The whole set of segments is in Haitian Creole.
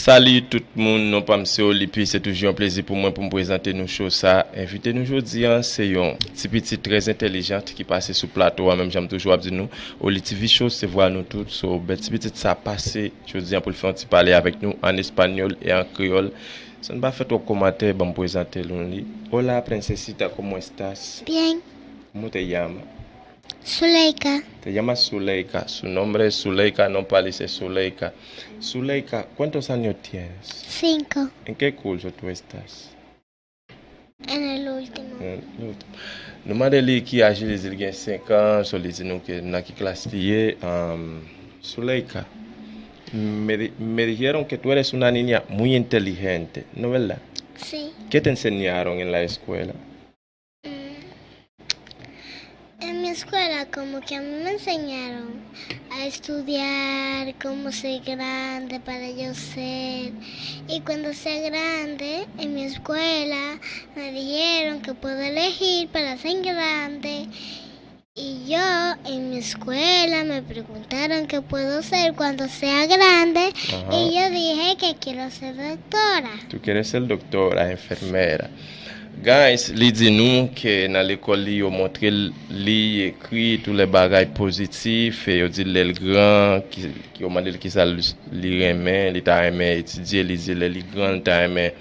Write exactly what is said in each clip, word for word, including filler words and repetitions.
Salut tout moun, non pa m se Olipi, se toujou yon plezi pou mwen pou m prezante nou show sa. Envite nou jodi a, se yon ti pitit trè entèlijant ki pase sou plato a, menm jan m toujou ap di nou, Oli T V Show, se vwa nou tout. So, bèl ti pitit sa pase jodi a pou l fè yon ti pale avèk nou an espanyòl e an kreyòl. San n pa fè twòp kòmantè, ban m prezante nou li. Hola, princesita, ¿cómo estás? Bien, ¿Cómo te llamas? Zuleika, Te llamas Zuleika. Su nombre es Zuleika, non pa li se Zuleika. Zuleika, ¿cuántos años tienes? Cinco, ¿En qué curso tú estás? En el último. Eh, nou, nou mande li ki aj li, li di l gen senk an, so li di nou ke nan ki klas li ye. Um, Zuleika, me, di- me dijeron que tú eres una niña muy inteligente, ¿no verdad? Sí. ¿Qué te enseñaron en la escuela? Mm. En mi escuela como que a mí me enseñaron a estudiar, cómo ser grande para yo ser. Y cuando sea grande, en mi escuela me dijeron que puedo elegir para ser grande. Y yo en mi escuela me preguntaron qué puedo ser cuando sea grande. Ajá. Y yo dije que quiero ser doctora. Tú quieres ser doctora, enfermera. Guys, li di nou ke nan lekòl li yo montre l li ekri tout lè bagay pozitif, e yo di l lè l gran, ki, ki yo mande l kisa l- li renmen, li ta renmen etidye, li di lè li gran, li ta renmen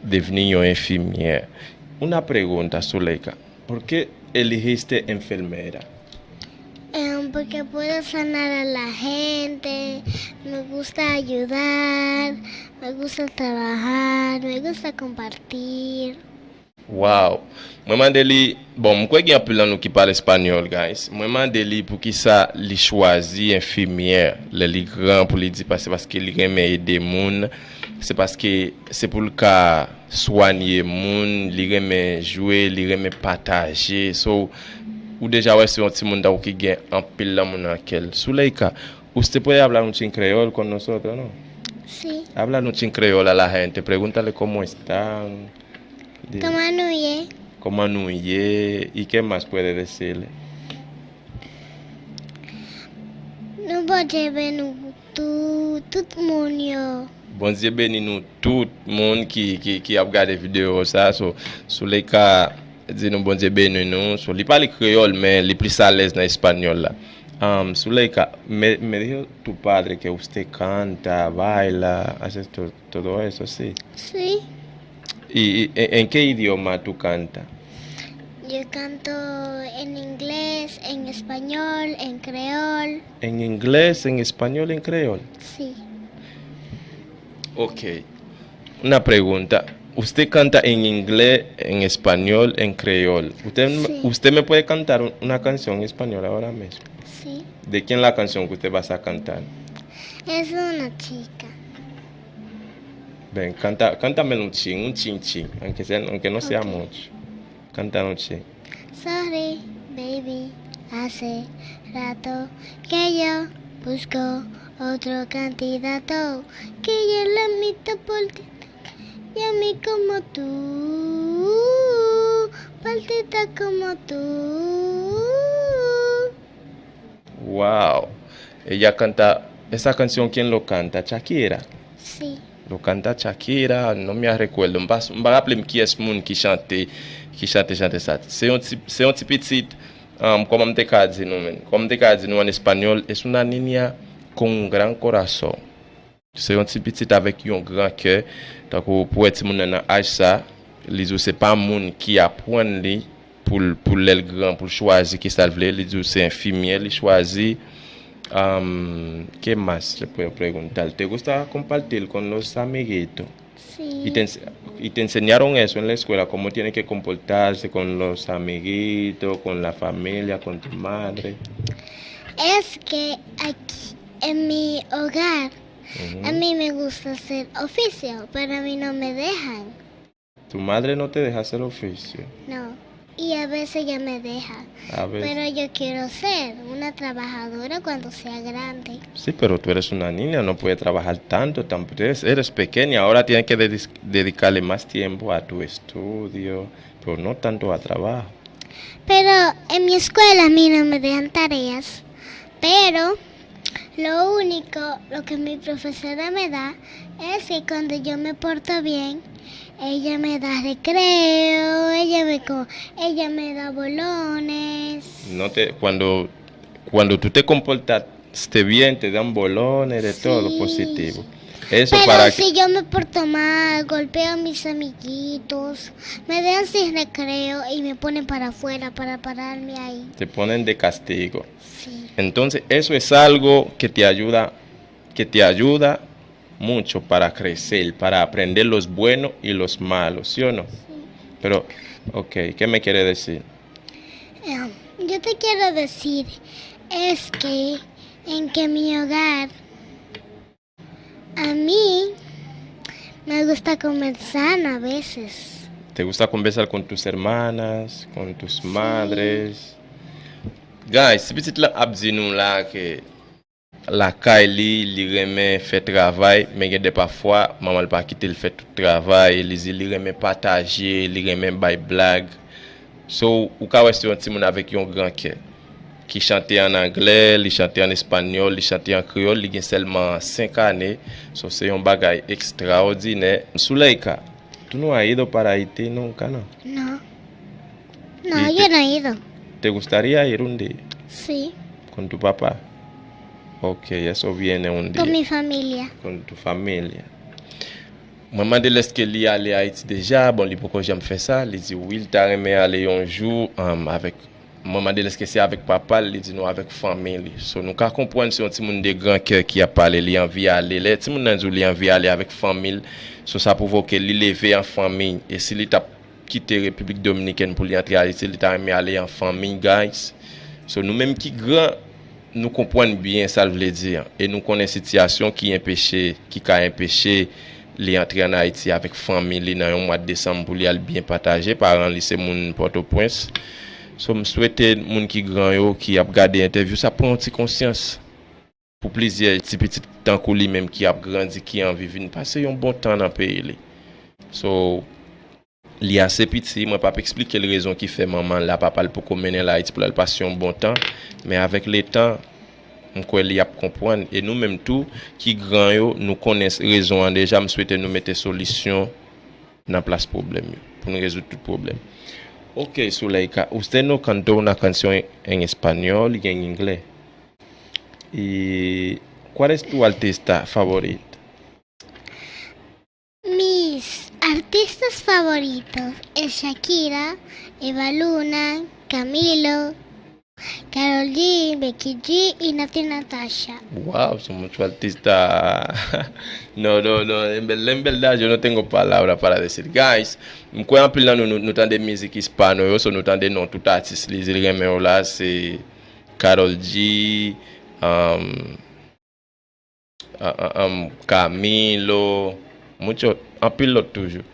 devni yon enfimyè. Una pregunta, Zuleika, ¿por qué elegiste enfermera? Em, porque puedo sanar a la gente, me gusta ayudar, me gusta trabajar, me gusta compartir. Wow. Mwen mande li, bon, m kwè gen anpil nan nou ki pale espanyòl, guys. Mwen mande li poukisa li chwazi enfimyè lè li gran pou li di pa se paske li renmen ede moun, se paske se pou l ka swanye moun, li renmen jwe, li renmen pataje. So, ou deja wè se yon timoun tankou ki gen anpil lanmou nan kè l. Zuleika, usted puede hablar un chin creol con nosotros, ¿no? Sí. Habla un chin creol a la gente. Pregúntale cómo están. Di- ¿Cómo no ye? ¿Cómo no ye? ¿Y qué más puede decirle? Nou Bondye beni nou tou, tout moun yo. Bondye beni nou tout moun ki, ki, ki ap gade videyo sa. So, Zuleika di nou Bondye beni nou. So, li pale kreyòl, men li plis alèz nan espanyòl la. Um, Zuleika, me, me dijo tu padre que usted canta, baila, hace to- todo eso, sí. Sí, ¿Y, y en, en qué idioma tú cantas? Yo canto en inglés, en español, en creol. ¿En inglés, en español, en creol? Sí. Ok. Una pregunta. ¿Usted canta en inglés, en español, en creol? ¿Usted, Sí. ¿Usted me puede cantar un- una canción en español ahora mismo? Sí. ¿De quién la canción que usted va a cantar? Es una chica. Ven, canta, cántame un chin, un chin chin, aunque sea, aunque no sea Ok. Mucho. Canta un chin. Sorry, baby, hace rato que yo busco otro candidato que yo la mitad por ti. Y a mí como tú, partida como tú. Wow. Ella canta, esa canción, ¿quién lo canta? Shakira. Sí. Lo canta Shakira, no me recuerdo. M pa, m pa raple m kiyès moun ki chante, ki chante, chante sa. Se yon ti, se yon ti pitit, um, kòman m te ka di nou menm? Kòman m te ka di nou an espanyòl? Es una niña con un gran corazón. Se yon ti pitit avèk yon gran kè. Tankou pou wè timoun nan nan aj sa, li di w se pa moun ki aprann li pou l, pou lè l gran, pou l chwazi kisa l vle. Li di w se enfimyè li chwazi. Um, ¿qué más le puedo preguntar? ¿Te gusta compartir con los amiguitos? Sí. ¿Y te, ens- y te enseñaron eso en la escuela? ¿Cómo tiene que comportarse con los amiguitos, con la familia, con tu madre? Es que aquí, en mi hogar, Ujú. a mí me gusta hacer oficio, pero a mí no me dejan. ¿Tu madre no te deja hacer oficio? No. Y a veces ella me deja. A veces. Pero yo quiero ser una trabajadora cuando sea grande. Sí, pero tú eres una niña, no puedes trabajar tanto, tampoco eres, eres pequeña, ahora tienes que dedis- dedicarle más tiempo a tu estudio, pero no tanto a trabajo. Pero en mi escuela a mí no me dejan tareas. Pero Lo único, lo que mi profesora me da es que cuando yo me porto bien, ella me da recreo, ella me, co- ella me da bolones. No te, cuando, cuando tú te comportaste bien, te dan bolones, de todo Sí. Positivo. Eso Pero para si yo me porto mal, golpeo a mis amiguitos, me dejan sin recreo y me ponen para afuera para pararme ahí. Te ponen de castigo. Sí. Entonces, eso es algo que te ayuda, que te ayuda mucho para crecer, para aprender los buenos y los malos, ¿sí o no? Pero, ok, ¿qué me quiere decir? Em, yo te quiero decir es que en que mi hogar a mí me gusta comer sana a veces. ¿Te gusta conversar con tus hermanas, con tus madres? Guys, si pitit la ap di nou la ke lakay li, li renmen fè travay, men gen de pafwa, manman l pa kite l fè tout travay, li di li renmen pataje, li renmen bay blag. So, ou ka wè se yon timoun avèk yon gran kè. Ki chante an anglè, li chante an espanyòl, li chante an kreyòl, li gen sèlman senk ane. So, se yon bagay ekstraòdinè. Suleika, tú no has ido para Haití nunca, ¿no? No. No, ¿Y yo te- no he ido. ¿Te gustaría ir un día Sí. con tu papá? Ok, eso viene un día. Con mi familia. Con tu familia. Mwen mande l èske li ale Ayiti deja, bon, li poko janm fè sa, li di wi, li ta renmen ale yon jou, um, avèk, mwen mande l èske se avèk papa l, li di nou avèk fanmi li. So, nou ka konprann se yon timoun de gran kè ki ap pale, li anvi ale. Lè timoun nan di w li anvi ale avèk fanmi l, so sa pwovoke li leve an fanmi. E si li t ap kite Repiblik Dominikèn pou li antre Ayiti, li ta renmen ale an fanmi, guys. So, nou menm ki gran, nou konprann byen sa l vle di an. E nou konnen sitiyasyon ki enpeche, ki ka enpeche li antre ann Ayiti avèk fanmi li nan yon mwa desanm pou li al byen pataje. Paran li se moun Pòtoprens. So, m swete moun ki gran yo, ki ap gade entèvyou sa, pran yon ti konsyans. Pou plizyè ti pitit tankou li menm ki ap grandi, ki anvi vin pase yon bon tan nan peyi li. So, li ase piti, mwen p ap eksplike l rezon ki fè manman l la, papa l poko mennen l Ayiti pou l al pase yon bon tan, men avèk letan, m kwè li ap konprann, e nou menm tou, ki gran yo, nou konnen rezon an deja, m swete nou mete solisyon nan plas pwoblèm yo, pou nou rezoud tout pwoblèm. Ok, Suleika, usted no cantó una canción en español y en inglés. ¿Y cuál es tu artista favorito? Mis artistas favoritos es Shakira, Eva Luna, Camilo, Karol G, Becky G y Nati Natasha. Wow, son mucho artista. No, no, no, en verdad, en verdad, yo no tengo palabra para decir. Guys, m kwè anpil nan nou, nou, nou tande mizik ispano yo, so nou tande non tout atis li di l renmen yo la, se Karol G, um, um, um, Camilo, mucho, anpil lòt toujou.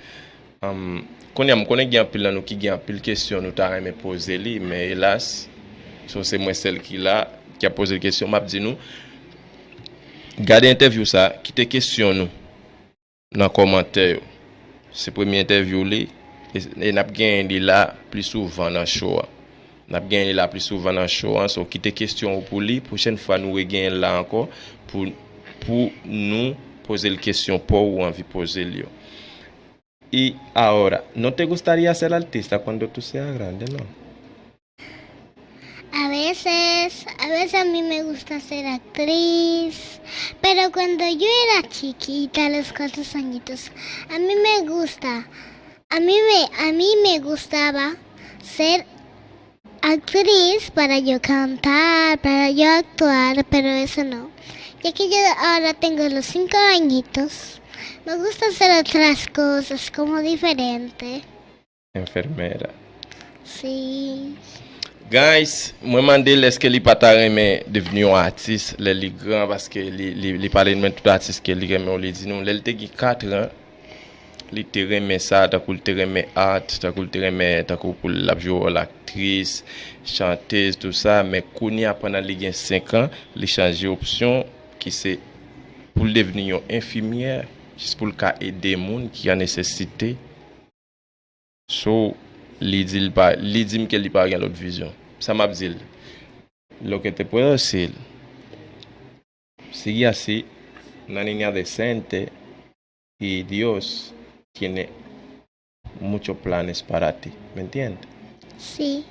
Um, kounye a, m konnen gen anpil nan nou ki gen anpil kesyon nou ta renmen poze li, men elas, so se mwen sèl ki la, ki ap poze l kesyon, m ap di nou, gade entèvyou sa, kite kesyon nou nan kòmantè yo. Se premye entèvyou li, e, e n ap genyen li la pli souvan nan show a. N ap genyen li la pli souvan nan show an, so kite kesyon ou pou li, pwochèn fwa nou regenyen l la ankò, pou, pou nou poze l kesyon pa w ou anvi poze l yo. Y ahora, ¿no te gustaría ser artista cuando tú seas grande, no? A veces, a veces a mí me gusta ser actriz, pero cuando yo era chiquita, a los cuatro añitos, a mí me gusta, a mí me, a mí me gustaba ser actriz para yo cantar, para yo actuar, pero eso no. Ya que yo ahora tengo los cinco añitos, me gusta hacer otras cosas como diferente. Enfermera. Sí. Guys, mwen mande l èske li pa ta renmen devni yon atis lè li gran, paske li, li, li pale mwen tout atis ke li renmen yo, li di nou, lè l te gen kat an, li te renmen sa, tankou l te renmen art, tankou l te renmen, tankou pou l ap jwe wòl aktris, chantez, tou sa, men kounye a pandan li gen senk an, li chanje opsyon, ki se pou l devni yon enfimyè, jis pou l ka ede moun ki an nesesite. So, li di l pa, li di m ke li pa gen lòt vizyon. Sa m ap di l? Lo que te puedo decir, Sigue así, una niña decente, y Dios tiene muchos planes para ti, ¿me entiendes? Sí.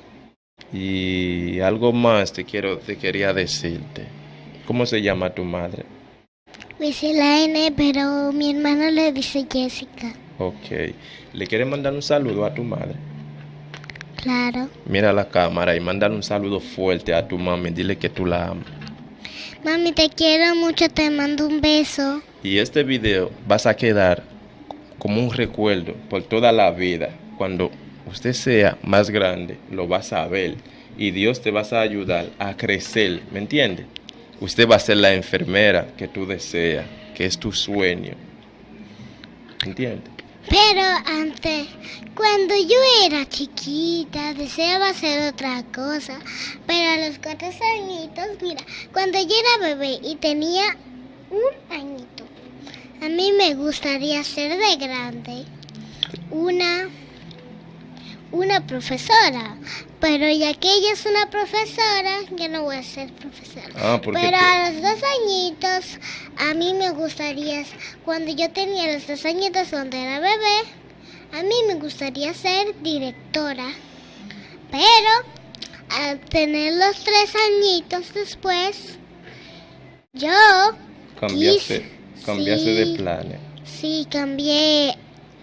Y algo más te quiero, te quería decirte. ¿Cómo se llama tu madre? Gisela N, pero mi hermano le dice Jessica. Ok. ¿Le quieres mandar un saludo a tu madre? Claro. Mira la cámara y mándale un saludo fuerte a tu mami. Dile que tú la amas. Mami, te quiero mucho, te mando un beso. Y este video vas a quedar como un recuerdo por toda la vida. Cuando usted sea más grande, lo vas a ver. Y Dios te va a ayudar a crecer, ¿me entiendes? Usted va a ser la enfermera que tú deseas, que es tu sueño. ¿Entiendes? Pero antes, cuando yo era chiquita, deseaba hacer otra cosa. Pero a los cuatro añitos, mira, cuando yo era bebé y tenía un añito, a mí me gustaría ser de grande una, una profesora. Pero ya que ella es una profesora, yo no voy a ser profesora. Ah, porque Pero te- a los dos añitos, a mí me gustaría, cuando yo tenía los dos añitos, cuando era bebé, a mí me gustaría ser directora. Pero al tener los tres añitos después, yo Cambiaste, quis- cambiaste sí, de planes. Sí, cambié.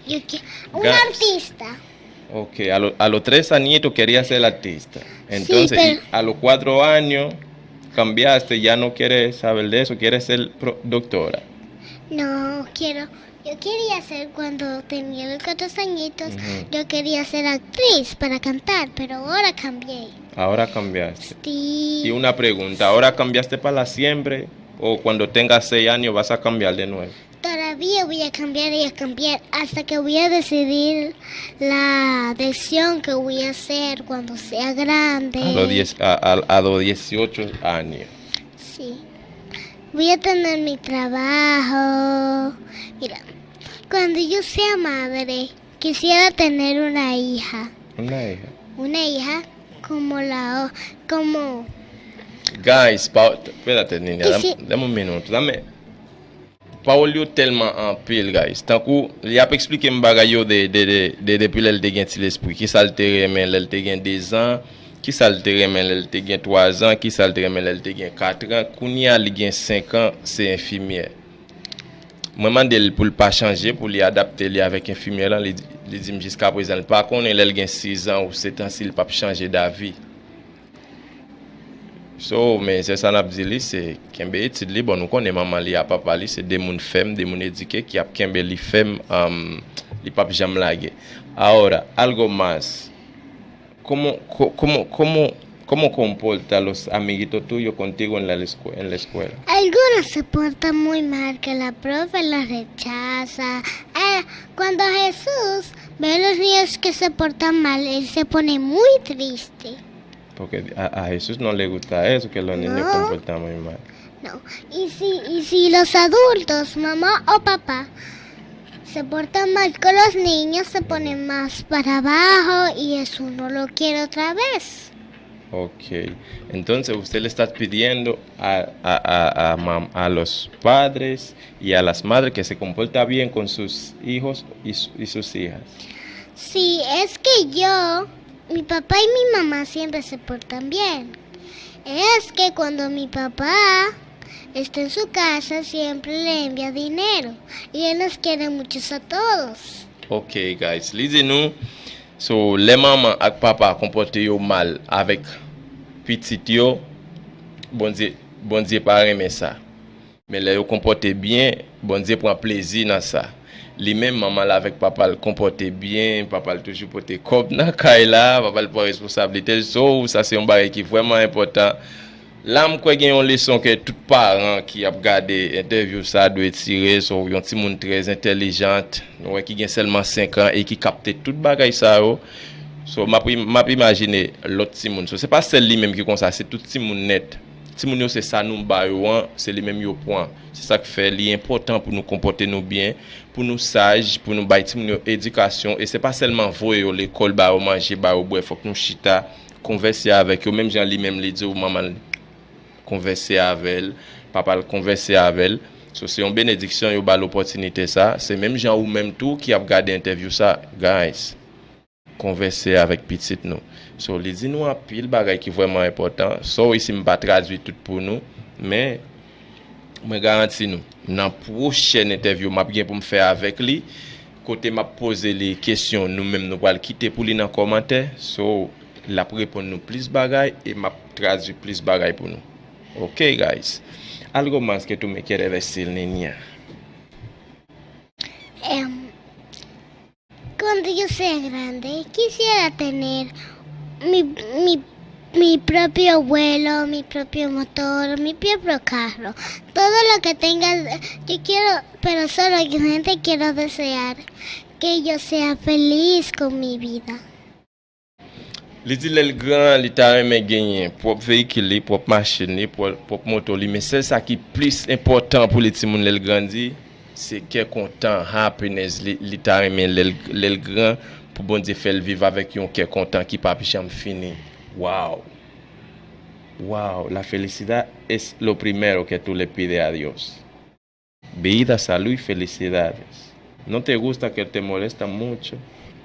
Yo que, un Gas. Artista. Ok, a, lo- a los tres añitos quería ser artista. Entonces, pero- y a los cuatro años cambiaste, ya no quieres saber de eso, quieres ser pro- doctora. No, quiero. Yo quería ser, cuando tenía los cuatro añitos, Ujú. Yo quería ser actriz para cantar, pero ahora cambié. Ahora cambiaste. Sí. Y una pregunta, ¿ahora cambiaste para siempre o cuando tengas seis años vas a cambiar de nuevo? Todavía voy a cambiar y a cambiar hasta que voy a decidir la decisión que voy a hacer cuando sea grande. A los diez, a, a- a los dieciocho años. Sí. Voy a tener mi trabajo. Mira, cuando yo sea madre, quisiera tener una hija. Una hija. Una hija como la o- como Guys, pa, espérate, niña, Y dame, si- dame un minuto, dame. Pawòl yo tèlman anpil, guys. Tankou, li ap eksplike m bagay yo de, de, de, de depi lè l te gen ti lespri. Kisa l te renmen lè l te gen dezan, kisa l te renmen lè l te gen twazan, kisa l te renmen lè l te gen katran. Kounye a, li gen senk an, se enfimyè. Mwen mande l pou l pa chanje, pou li adapte li avèk enfimyè lan. Li, li di m jiskaprezan, li pa konnen lè l gen sizan ou setan si li p ap chanje davi. So, men se sa n ap di li, se kenbe etid li. Bon, nou konnen manman li a papa li, se de moun fèm, de moun edike ki ap kenbe li fèm, um, li p ap janm lage. Ahora, algo más. ¿Cómo, co- cómo, cómo, cómo comporta los amiguitos tuyos contigo en la escue- en la escuela? Algunos se portan muy mal, que la profe los rechaza. Eh, cuando Jesús ve a los niños que se portan mal, él se pone muy triste. Porque a, a Jesús no le gusta eso, que los niños No. comportan muy mal. No. Y si, y si los adultos, mamá o papá, se portan mal con los niños, se ponen más para abajo y eso no lo quiere otra vez. Ok. Entonces usted le está pidiendo a, a, a, a mam- a los padres y a las madres que se comporta bien con sus hijos y, su- y sus hijas. Sí, es que yo, mi papá y mi mamá siempre se portan bien. Es que cuando mi papá está en su casa siempre le envía dinero y él nos quiere muchos a todos. Ok, guys. Li di nou, so, lè manman ak papa konpòte yo mal avèk pitit yo, Bondye, Bondye pa renmen sa. Men lè yo konpòte byen, Bondye pran plezi nan sa. Li menm, manman l avèk papa l konpòte byen, papa l toujou pote kòb nan kay la, papa l pran responsablite l. So, sa se yon bagay ki vrèman enpòtan. La, m kwè gen yon leson ke tout paran ki ap gade entèvyou sa dwe tire. So, yon timoun trè entèlijant, nou wè ki gen sèlman senk an e ki kapte tout bagay sa yo. So, m ap, im- m ap imajine lòt timoun. So, se pa sèl li menm ki konsa, se tout timoun nèt. Timoun yo, se sa nou ba yo an, se li menm yo pran. Se sa k fè li enpòtan pou nou konpòte nou byen, pou nou saj, pou nou bay timoun yo edikasyon. E se pa sèlman voye yo lekòl, ba yo manje, ba yo bwè, fòk nou chita, konvèse avèk yo. Menm jan li menm li di w, manman l konvèse avè l, pa pral konvèse avè l. So, se yon benediksyon yo ba l opòtinite sa. Se menm jan ou menm tou ki ap gade entèvyou sa, guys. Konvèse avèk pitit nou. So, li di nou anpil bagay ki vrèman enpòtan. Sorry si m pa tradui tout pou nou, men mwen garanti nou, nan pwochèn entèvyou m ap gen pou m fè avèk li, kote m ap poze li kesyon, nou menm nou pral kite pou li nan kòmantè. So, l ap reponn nou plis bagay e m ap tradui plis bagay pou nou. Ok, guys. Algo más que tú me quieres decir, niña? Em, Cuando yo sea grande, quisiera tener mi, mi, mi propio vuelo, mi propio motor, mi propio carro. Todo lo que tenga, yo quiero, pero solamente quiero desear que yo sea feliz con mi vida. Li di lè l gran, li ta renmen genyen pwòp veyikil li, pwòp machin li, pwòp, pwòp moto li, men sèl sa ki plis enpòtan pou li timoun lè l grandi, se kè kontan, happiness, li, li ta renmen lè l, lè l gran, pou Bondye fè l viv avèk yon kè kontan ki p ap janm fini. Wow! Wow! La felicidad es lo primero que tú le pides a Dios. Vida, salud y felicidades. ¿No te gusta que te molestan mucho?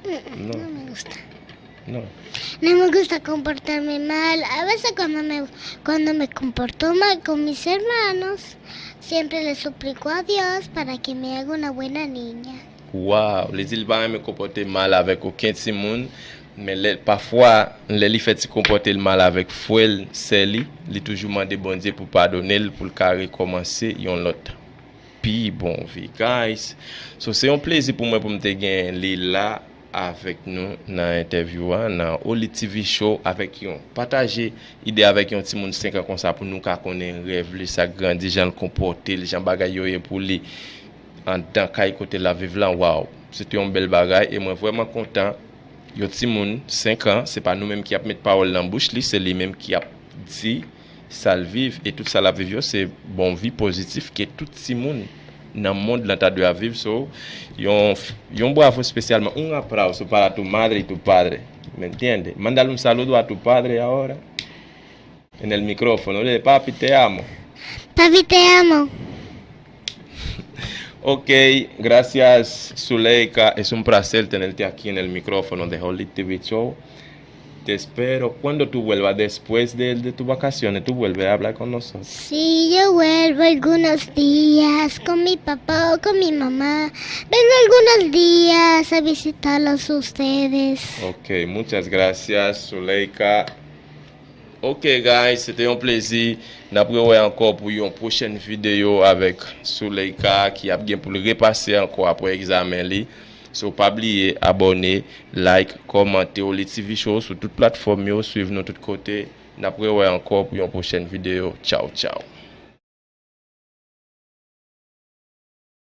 No, no me gusta. No. No me gusta comportarme mal. A veces cuando me, cuando me comporto mal con mis hermanos, siempre le suplico a Dios para que me haga una buena niña. Wow, li di l pa renmen konpòte mal avèk okenn timoun, men lè, pafwa, lè li fè ti konpòte l mal avèk frè l, sè li, li toujou mande Bondye pou padone l, pou l ka rekòmanse yon lòt pi bon vi. Guys, so se yon plezi pou mwen pou m te gen li la avèk nou nan entèvyou a, nan Oli T V Show avèk yon pataje ide avèk yon timoun senk an konsa pou nou ka konnen rèv li, sa k grandi, jan l konpòte l, jan bagay yo ye pou li anndan kay kote l ap viv lan. Wow, se te yon bèl bagay e mwen vrèman kontan. Yon timoun senk an, se pa nou menm ki ap met pawòl nan bouch li, se li menm ki ap di sa l viv e tout sa l ap viv yo se bon vi pozitif ke tout timoun nan mond lan ta dwe ap viv. So, yon, yon bravo espesyalman, un aplauso para tu madre y tu padre. ¿Me entiendes? Mándale un saludo a tu padre ahora. En el micrófono, dile, papi, te amo. Papi, te amo. Ok, gracias Zuleika. Es un placer tenerte aquí en el micrófono de Holy T V Show. Te espero cuando tú vuelvas después de, de tus vacaciones, tú vuelves a hablar con nosotros. Sí, yo vuelvo algunos días con mi papá o con mi mamá. Vengo algunos días a visitarlos a ustedes. Ok, muchas gracias, Zuleika. Ok, guys, se te yon plezi. N ap rewè ankò pou yon pwochèn videyo avèk Zuleika ki ap gen pou l repase ankò apre egzamen li. So, pa bliye abòne, like, kòmante Oli T V Show sou tout platfòm yo, swiv nou tout kote. N ap rewè ankò pou yon pwochèn videyo. Tchaw, tchaw.